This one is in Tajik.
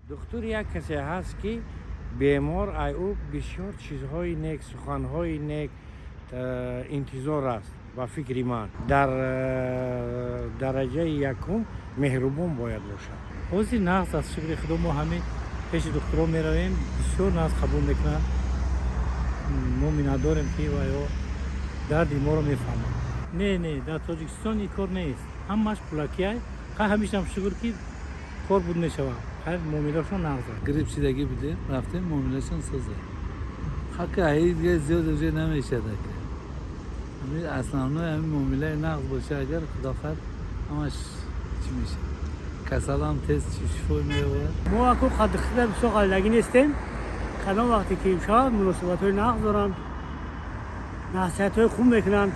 Духтур як касе ҳаст, ки бемор ай ӯ бисёр чизҳои нек, суханҳои нек интизор аст. Ба фикри ман, дар дараҷаи якум меҳрубон бояд бошад. Ҳозир нағз аст, шукри Худо. Мо ҳамин пеши духтурон меравем, бисёр нағз қабул мекунанд. Мо миннатдорем, ки ваё дарди моро мефаҳманд. Не, не, дар Тоҷикистон ин кор нест, ҳамааш пулакиай. Хай, ҳамишам шукр, ки кор буд мешавад. Хай, муомилашон нағз аст. Грип шидагӣ будем, рафтем, муомилашон соза. Хака ҳай дига зиёд уже намешад ака. Ҳамин основной ҳамин муомилаи нағз боша агар, худо хоҳад, ҳамаш чӣ мешад, касалам тез шифо меёбад. Мо аку қаддихида бисёр қалдагӣ нестем. Кадом вақте ки шавад, муносибатҳои нағз доранд, насиҳатҳои хуб мекунанд.